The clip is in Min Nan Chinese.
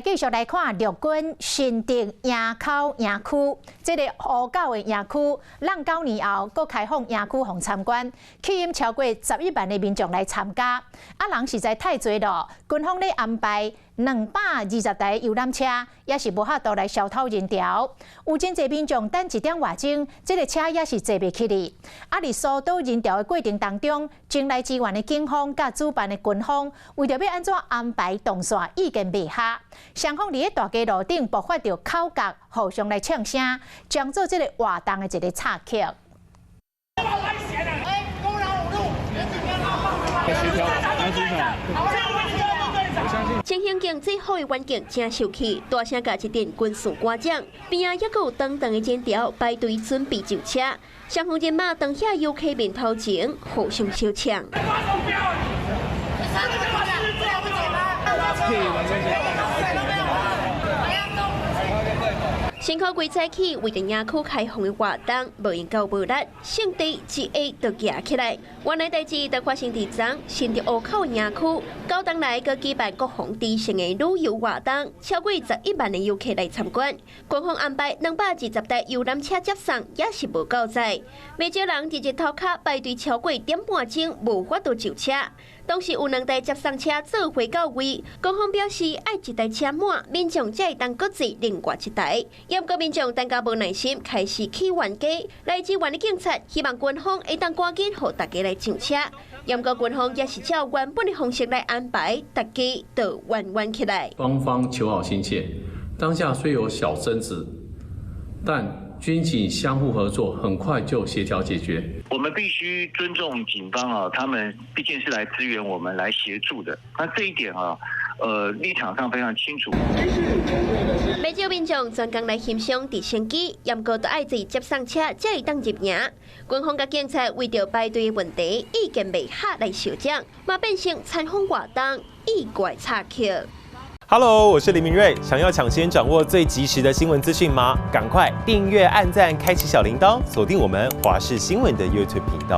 繼續來看陸軍新竹營口營區，這个烏狗的營區，閬9年後，閣開放營區予參觀，吸引超過11萬的民眾來參加。啊，人實在太濟咯，軍方咧安排220台遊覽車，也是無法度來消透人潮。有真濟民眾等一點外鐘，這个車也是坐袂起去。啊，佇疏導人潮的過程當中，前來支援的警方佮主辦的軍方，為著欲按怎安排動線，意見袂合。雙方佇咧大街路頂爆發著口角，互相來嗆聲，將做這个活動的一个插曲。協調，來舉手。情形經濟好的環境真受氣，大聲共一陣軍事官長，邊仔猶閣有長長的人潮排隊準備上車，雙方人馬當遐遊客面頭前互相相嗆。辛苦規早起為著營區開放的活動，無閒到無力，聖地一下就行起來。原來代誌就發生佇昨新竹湖口營區，9冬來閣舉辦國防知識的旅遊活動，超過11萬的遊客來參觀。官方安排220台遊覽車接送，也是無夠載。袂少人佇日頭跤排隊超過點半鐘，無法度上車。當時有兩台接送車做伙到位，官方表示愛一台車滿，民眾才會當閣坐另外一台。毋過民眾等甲無耐心，開始起冤家。來支援的警察希望軍方會當趕緊予大家來上車。毋過軍方也是照原本的方式來安排，大家都冤冤起來。雙方求好心切，當下雖有小爭執，但軍警相互合作，很快就協調解決。我們必須尊重警方啊，他們畢竟是來支援我們、來協助的。那這一點啊，立場上非常清楚。袂少民眾專工來欣賞直升機，毋過都愛坐接送車才會當入營。軍方佮警察為著排隊的問題，意見袂合來相講，嘛變成參訪活動意外插曲。 Hello，我是林明瑞。想要搶先掌握最及時的新聞資訊嗎？趕快訂閱、按讚、開啟小鈴鐺，鎖定我們華視新聞的 YouTube 頻道。